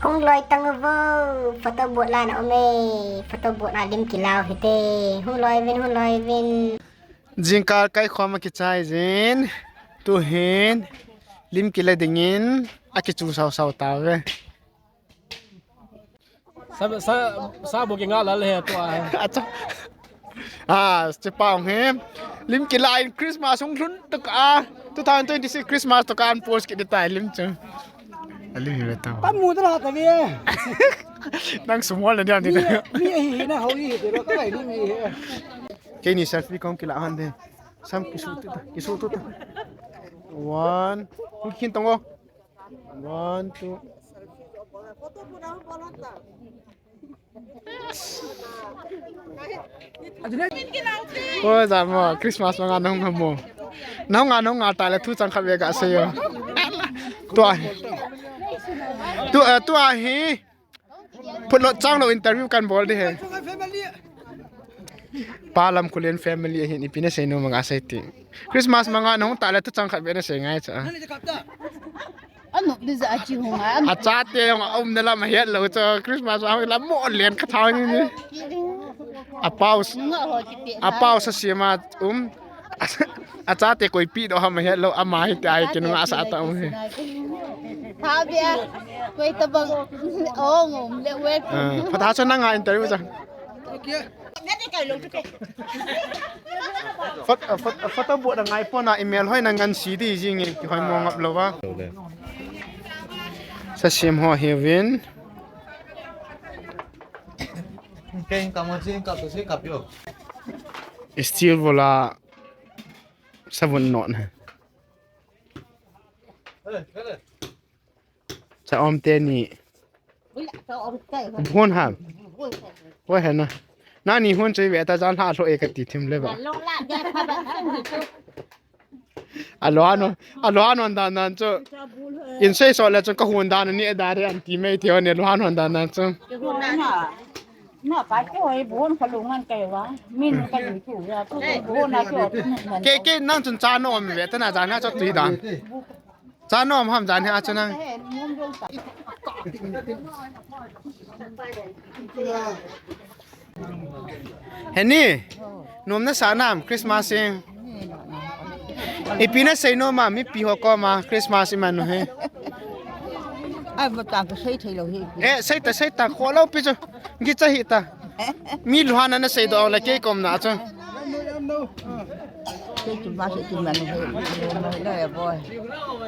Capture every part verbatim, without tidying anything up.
Hung loi tang uvo, photo booth la na um e, photo booth a lim kila u hite, hung loi uvin, hung loi uvin. Jingkah kai khom a kichai jin, tuhin lim kila dingin akichung sau sau tauve. Sa, sa, sa bu ki nga la le he tua. Acha. Ah, che pau he. Lim kila in Christmas hung lhun toh ka. Two thousand twenty-six Christmas toh ka an post kit tai lim chu. A lim hi ve tau. Pa mu ta la ta ve. Nang sumol le diam ti. Mi, mi hi hi na ho hi te ro ka ni mi hi. Keini selfie kong kila han de. Sam kisu tu ta, kisu tu ta. One. Kin tong o. One, two. Oi, jamo, Christmas manga nahung hamo. Nahung a, nahung a ta le thu chang khat ve gasei o. Tua. Tu, eh, tua hi. Phulou changlou interview kan bol di he. Pa Lamkhulen family ahin ipi nasei nom manga sei ti. Christmas manga nahung ta le thu chang khat ve nasei ngai cha. Anu biza achi hung a. Achate hung a um na lam ahet lou cha Christmas a hung la mo len kha thau ni ni. Apau. Apau sa sima um. Achate koi pi do ham hello ama hi tai kin nga sa ta um hi. Tha bia. Koi tabang. Oh, ngom le wek. Phatah chun nanga interview cha. Photo, photo, photo booth a ngai pon a email hoi na ngan si di jing e ki hoi mo ngap lou va. Sa sim ho hi vin. Keng kamo jing kap to si kap yo. Steel vola. Savun not na. Cha om te ni. Hon ha. Hoi ha na. Na ni hon choi ve ta jan ha lo e ka ti thim le ba. Alo ano, alo ano dan dan chu. In sei so le chu ka hon dan ni da re an ti mai ti hon ni alo ano dan dan chu. Na pa ke hoi bon ka lungan kai wa. Min ka lu chu ya. Bon na chu. Ke ke nang chun cha nom ve ta na cha na chu tui dan. Cha nom ham jan hi a chu nang. Heni, nom nasa nam Christmas in. Ipi nasei nom a mipi ho koma Christmas iman u hi. Ai, ba tang ka sei thei lou hi. Eh, sei ta, sei ta, kho lou pi chu. Ngi cha hi ta. Mi luhana nasei do le kei kom na chu. Kei chu ma se chu man he, ma he la ya boy.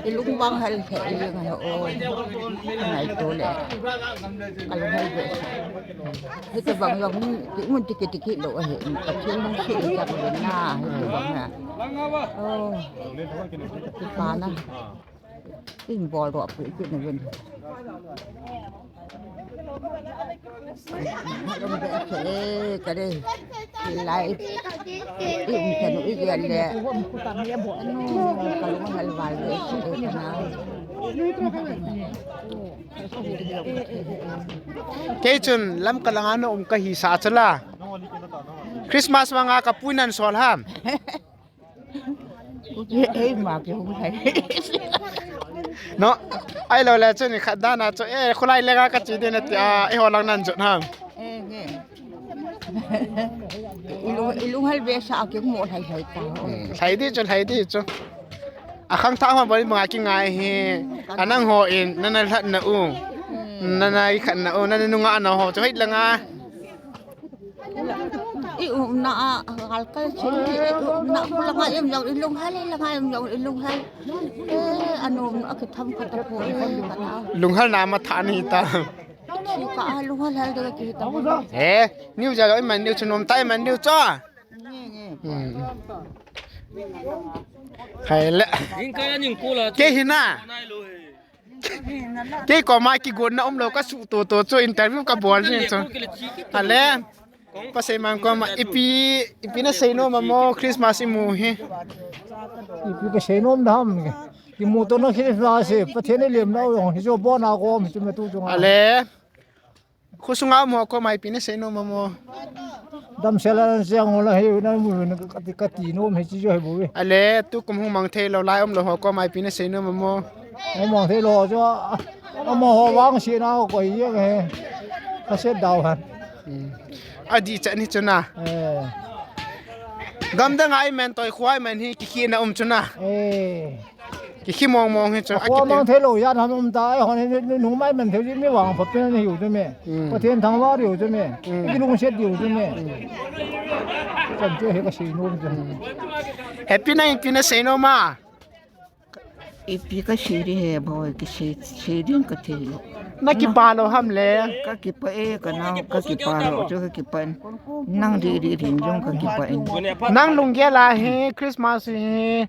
I lung bang hal he, i lung he o. Ngai to le. Ka lung hal be. He ta bang yong ni, ki mun tiki tiki lo he. Ka thil mong se i ta ko na, he ta bang na. Oh. Ki pa na. Kin bol ro pu kin na ven. Lom de che ka de. Lai. I um kan u i ya le. Ka lung hal val de che ka na. Kei chun lam ka langa na um ka hi sa chala. Christmas manga ka puinan sol ham. Ei ma ke hung hai. No, ai lo le chu ni khat dan a chu, eh, khulai le nga ka chi de na ti a, eh, ho lang nan jot ham. Eh, nge. Ilung, ilung hal be sa ke mo hai hai ta. Hmm, hai di chu, hai di chu. A khang tha ho bari ma ki ngai hi. Anang ho in, nana lhat na u. Hmm. Nana i khat na u, nana nunga na ho chu hai la nga. I umna a, a, gal kal chin, i umna khu la ngai em jong, i lunghel, la ngai em jong, i lunghel. Eh, anum, a kitham khat a pu, eh, khat a. Lunghel na ma tha ni ta. Si ka, a, lunghel hel de ki ta. Eh, niu ja lo, i man niu chu nom ta, i man niu chu. Nge, nge. Hmm. Hai le. Ning ka ning ko la. Ke hi na. Kei koma kigon na um lou ka su to to chu interview ka bol jing chu. Ale. Pasei mang koma ipi, ipi nasei nom a mo Christmas imu hi. Ipi kasei nom dam. Kimu to na Christmas e, Pathen i lemna u jong hi chu bon a ko mi chu me tu chu nga. Ale. Khosunga um ho koma ipi nasei nom a mo. Damsel a nang siang ho la hi na mu na ka ti, ka ti nom hi chi jo hi bu ve. Ale, tukum hung mang thei lou lai um lou ho koma ipi nasei nom a mo. Amang thei lou chu, amang ho vangsetna koi jeng e. Ka set down han. Adih chet ni chu na. Eh. Gamdang a iman toh, kho a iman hi kikhehna um chu na. Eh. Kikhe mong mong hi chu. Kho mang thei lou jat ham um ta, eihon hi nung mai man thei ji mi vangpha pen ahiu chu me. Hmm. Pathen thangvah diu chu me. Hmm. Kilungset diu chu me. Hmm. Chan chu hi ka sei nom chu. Hmm. Happy na, ipi na sei nom a? Ipi ka sei ding he boi, kisei, sei ding ka thei lou. Na kipah lou ham le? Ka kipah e, ka nao, ka kipah lou chu ka kipah in. Nang didi ding jong ka kipah in. Nang lunggel a hi Christmas hi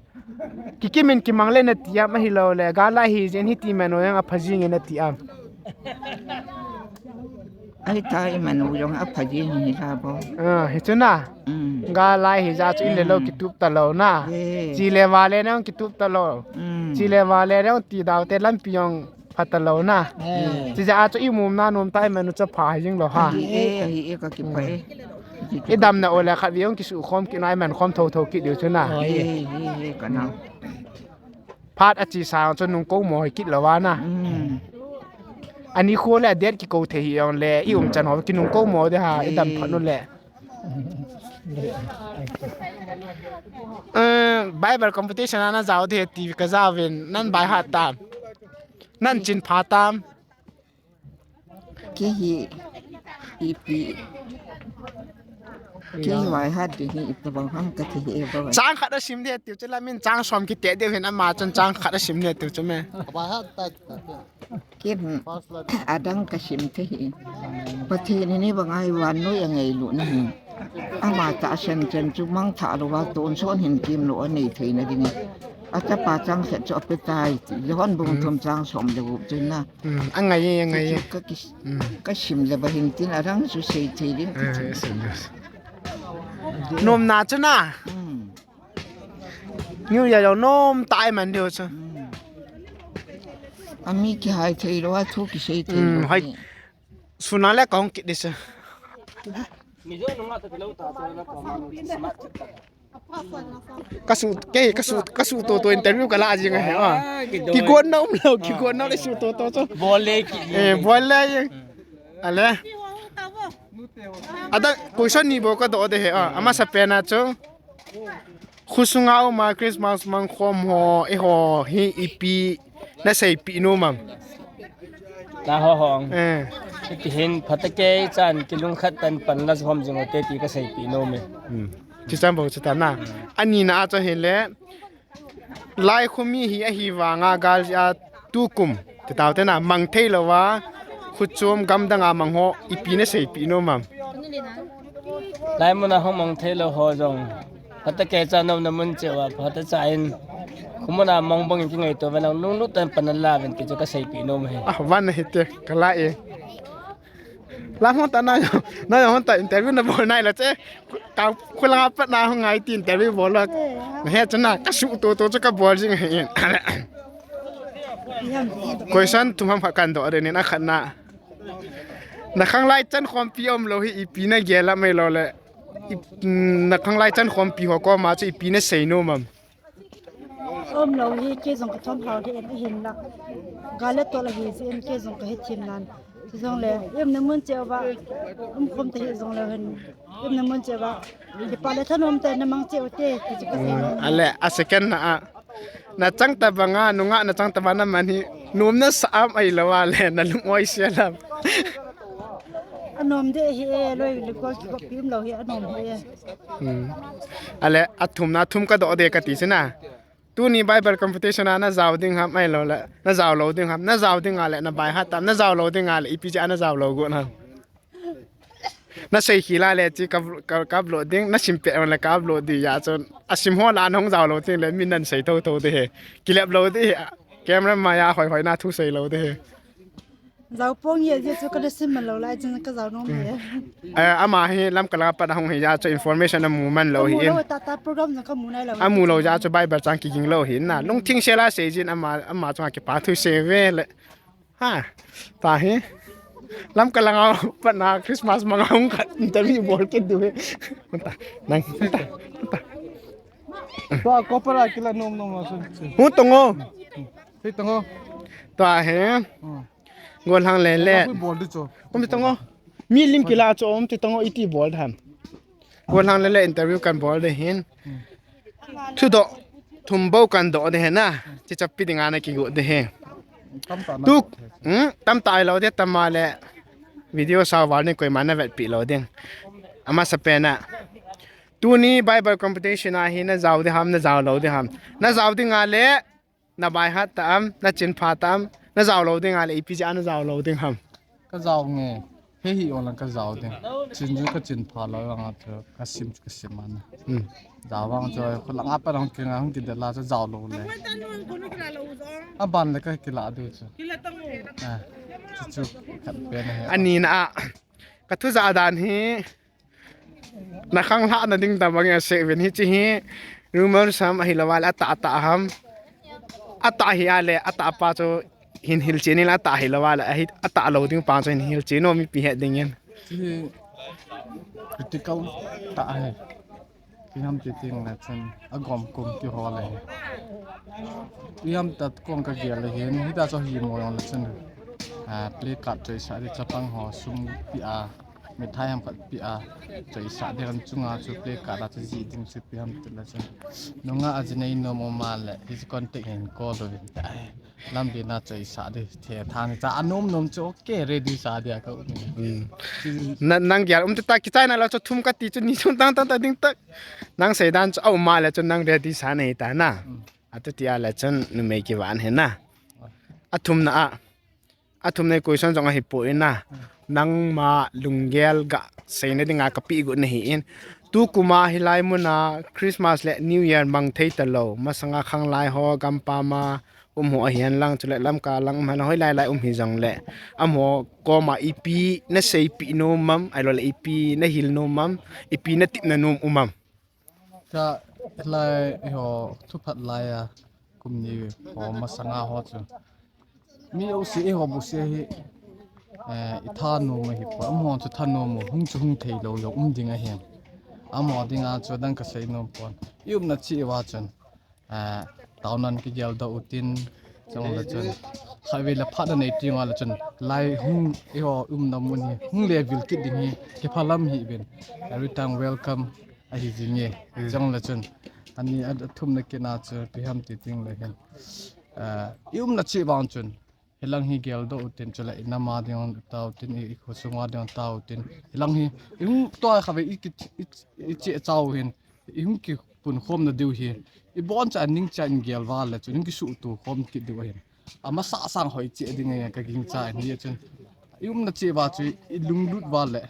kikim in kimang le nati am, ahilou le gal a hi jeng hiti man u jong apha jing e nati am? Ahi ta, iman u jong apha jing hi la bou. Ah, hi chu na. Mm. Gal a hi ja chu in le lou kitup ta lou na. Eh. Chi le va le nang kitup ta lou. Mm. Chi le va le nang ti dau te lampi jong pha ta lou na. Eh. Chi ja a chu i mum na nom ta, iman u chu pha hi jing lou ha. Ahi e, ahi e, ka kipah e. I damna u le khat vei jong kisukhom kit na, iman khom tho tho kit diu chu na. Eh, eh, eh, ka na. Phat a chi sa chu nung ko mo hi kit lou va na. Mm. Ani kho le a date kikou thei hi jong le, i um chan ho kinung ko mo de ha, i dam phat u le. Eh, Bible competition a na jao de ti ka jao vin, nan baihat tam. Nan chin pha tam. Kei hi ipi, kei hi baihat ding hi ipi bang ham ka ti hi e bou. Chang khat a sim de tiu chu la min chang som kiti diu hin ama chun chang khat a sim de tiu chu me. Baihat ta ta. Ken adang ka sim thei hi. Pathen in hi bang a hi vannoi a ngailut na hi. Ama tahsan chan chu mangthah lou va tonsot hin kimlou a nei theina ding. A chapa chang set chu a pe tai ti. Johan bung thum chang som le gup chu na. Hmm, a ngai e, a ngai e. Ka ki, ka sim le ba hin tin adang chu sei thei ding. Eh, sim le. Nom na chu na. Hmm. New Year jong nom tai man diu chu. Hmm. Ami kihai thei lou, a thu kisei thei lou. Hmm, hai. Sun a le kong kit di chu. Ka su, ke, ka su, ka su to to interview ka la jing a he, ah. Kigon na um lou, kigon na le su to to chu. Bol le ki. Eh, bol le jing. Ale. Ada, question ni bou ka doh de he, ah. Amasapen a chu. Khosunga um a Christmas mangkhom ho, eiho hi ipi na seipeh nom am? Na ho hong. Eh. Ti hin phatecha chan kilungkhat tan pan la hom jing u te ti ka seipeh nom e. Hmm. Chuchan bou chu ta na. Ani na a chu hile. Lai khomi hi ahi vanga gal jeh a tukum. Ti tau te na mang thei lou a. Khochom gamdang a mang ho ipi na seipeh nom am? Lai mun a hung mang thei lou ho jong. Phatecha nom na mun cheh uva, phatecha in. Khomun a mang bang in kingaito uva nang lunglut tan pan la uvin ti chu ka seipeh nom e. Ah, van na hite, ka la e. Lam hon ta na, na hon ta interview na bol nai la che. Ka khulang a pat na hung ngai ti interview bol la. Na he chana ka su to to chu ka bol jing he. Question thum ham kha kan doh de nin a khat na. Na khanglai chan khompi um lou hi ipi na gel a mai lou le. I, na khanglai chan khompi ho koma chu ipi na sei nom am? Um lou hi kei jong ka thom hao hi en ahin la. Gal le tol ahi jeh in kei jong ka hethem nan. Jong le, i umna mun cheh uva, um khom ta hi jong le hin. I umna mun cheh uva, kipah le thanom tah in na mang cheh u te, ti chu ka sei nom. Ale, a second na a. Na chang tabang a, nungah na chang tabang na man hi, nom na sa am ahilou a le, na lung oi se lam. Anom de hi e, loi le gol kikoppi um lou hi, anom hi e. Hmm. Ale, a thum na thum ka doh de ka ti chu na. Tuni Bible competition a na jao ding ham, ahilou le, na jao lou ding ham, na jao ding a le, na baihat tam, na jao lou ding a le, ipi jeh a na jao lou got ham. Na sei khel a le, chi ka, ka, ka upload ding, na sim peh le ka upload ding, ya chun, a sim ho la na hung jao lou ding le, min nan sei tho tho de he. Kilep lou de he, camera ma ya hoi hoi na thu sei lou de he. Jao pong ye, ye chu ka na sim man lou lai chun ka jao nom le. Eh, ama hi Lamka la pat a hung hi ya chu information amu man lou hi in. Amu lou ta ta program jong ka mu nai lou. Amu lou ya chu Bible chang kiging lou hi na. Lungthim sel a sei jin ama, ama chunga kipa thu sei ve le. Ha. Ta hi. Lamka la nga pat na Christmas manga hung khat interview bol kit diu hi. Ta. Nang. Ta. Ta. To a ko para kila nom nom a sun. Hu tong o. Thei tango. Tua he. Hmm. Golhang le le. Koi bol di cho. Kum ti tango. Mi lim kila cho um ti tango iti bol tham. Golhang le le interview kan bol de hin. Hmm. Thudoh thum bou kan doh de hin na. Chi chapi dinga na kigo de hin. Tam ta na. Tu, hmm, tam ta lo de tam ma le. Video sau val ni koima na vetpi lo ding. Amasapen a. Tuni Bible competition a hi na jao de ham, na jao lo de ham. Na jao dinga le. Na baihat ta am, na chinpha ta am, na jao lo ding a le, ipi jeh a na jao lo ding ham. Ka jao nge, he hi ong lang ka jao ding. Chin ju ka chinpha lo lang a chu, ka sim chu ka sim an. Hmm. Jao vang chu, khu lang a pa lang kinga hung kidel a chu jao lo le. A ban le ka kila du chu. Ah, chu chu khat pen a he. Ani na a, ka thu ja dan hi, Na khanglhah na ding tabang a se ven hi chi hi. Rumor sam ahi lo vale ata ata ham. Ata hi ale ata pa chu hin hil chin in ata hi lo vale ahi ata lo ding pa chu hin hil chin no mipi he ding in. Chi hi critical ta ahi. Ki ham ti ting na chun a gom kum ki ho le. Ki ham ta kong ka gel le hin hi ta chu hi mo yong le chun. A play card choi sa di chapang ho sum pi a. Mithai ham khat pi a, choi sa ding lam chunga chu play card a chu ji ding chu pi ham ti la chu. Nunga a ji nei nom um a le, hi chu contact hin call lo vin ta. Lam bi na choi sa di, the tha ni cha a nom nom chu okay, ready sa dia ka um. Hmm. Na, nang gel um ta kichai na la chu thum ka ti chu ni chun tang tang ta ding tak. Nang sei dan chu a um a le chu nang ready sa nei ta na. Hmm. A tu ti a le chun numei ki van he na. A thum na a. A thum nei question jong ahi poi na. Nangma lunggel ga seina dinga ka pi gu na hi in. Tu kuma hilai muna Christmas le New Year mang thei ta lo. Masanga khanglai ho, gampam a um ho ahi hen lang, chule Lamka lang um hen, hoi lai lai um hi jong le. Amaho koma ipi na seipi nom am, ahilou le ipi na hil nom am, ipi na tepna nom um am. Ka lai, eiho, thuphat lai a, kum ni ho masanga ho chu. Mi jouse eiho bouseh hi, eh, i thanom ahi poi, amaho chu thanom u, hung chu hung thei lou jong um ding ahi. Amaho dinga chu adang ka sei nom pon. I umna cheh uva chun, eh, taonan kigel doh utin, chule chun, khatvei le phat na nei teng uva le chun, lai hung, eiho umna mun hi, hung le vil kit ding hi, kiphalam hih uvin. Every time welcome. Ahi jing e. Hmm. Chule chun. Ani a, a thumna kit na chu ipi ham ti ding le hin. Ah, i umna cheh vang chun. Hilang hi gel doh utin chule i nam a ding tao tin i, i khosung a ding tao tin. Hilang hi i hung tua khatvei i ki, i, i cheh chau hin. I hung kipunkhom na diu hi. I bon cha ning cha in gel val le chun i kisuhto khom kit diu hin. Amasa sang hoi cheh ding e ka gingcha in hi chun. I umna cheh va chu i lunglut val le.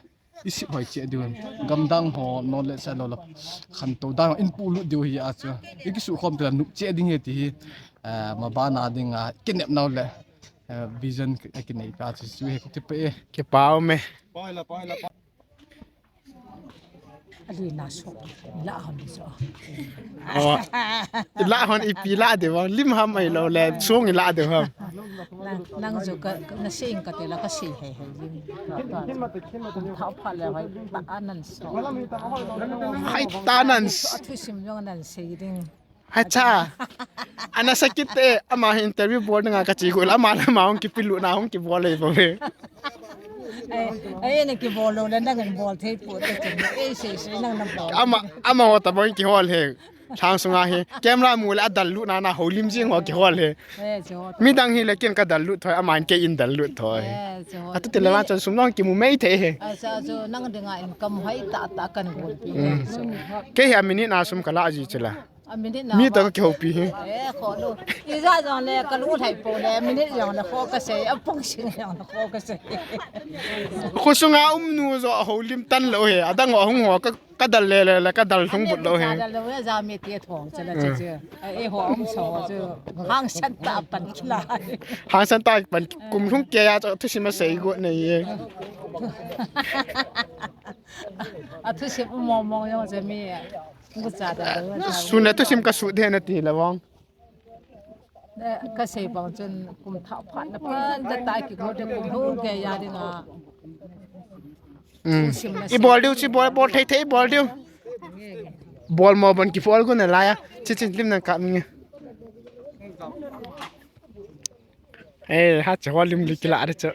I sip hoi cheh diu hin. Gamdang ho, knowledge a lou la. Khantou dang in pulut diu hi a chu. I kisukhom tila nup cheh ding hi ti hi. Eh, maban a ding a, kinep nau le. Eh, vision ki, eh, kinei ka chu chu hi ka ti pe. Kipa um e. Ali na so. La hon so. Oh. I la hon ipi la de wa. Lim ham ahilou le. Song i la de ham. Na, nang ju ka, ka, na sing ka te la ka sei hei hei jing. Kum thah phat le hoi ta anan so. Hoi ta anan so. Athusim jong anan sei ding. Hacha. Ana sakit te ama hi interview bol nga ka chi gol ama la ma hung kipilu na hung kibol le bo ve. Ai, ai na kibol lo le nang bol thei po te chen. Ei sei sei nang na bol. Ama, ama ho ta bol kihol he. Thang sunga hi camera mu le adal lut na na holim jing ho kihol he. Eh, chu. Midang hi le ken ka dal lut thoi, aman kei in dal lut thoi. Eh, chu. Atu te le ma chon sum long kimu mei thei he. Asa chu nang dinga income hoi ta ta kan gol pi. Mm. Chu. Kei hi a minute na sum ka la ji chila. A minute na. Mi ta ka kihoupi hi. Eh, kho lo. I ja jong le ka lu thai po le minute jong le kho ka sei, a pung sing jong le kho ka sei. Khosunga um nu jo holim tan lo he, adang ho hung ho ka Ka dal le le le, ka dal lhung but lo he. Ka dal lo he, ja mi ti thong che la che che. Ai, ho um so chu. Hang san ta pan kila. Hang san ta pan kum lhung ke ya chu thusim a sei go nei ye. A thusim mo mo yo che mi. Ngu cha da lo. Sun le thusim ka su de na ti la wang. Ka sei bang chun kum thah phat na phat da tai ki ngo de kum lhung ke ya ding a. Mm. Sim na I bol diu, chi bol, bol thei thei, bol diu. Bol mo bon ki bol gu na la ya. Chi chin lim nang ka mi nge. Eh, ha che ho lim li kila de che.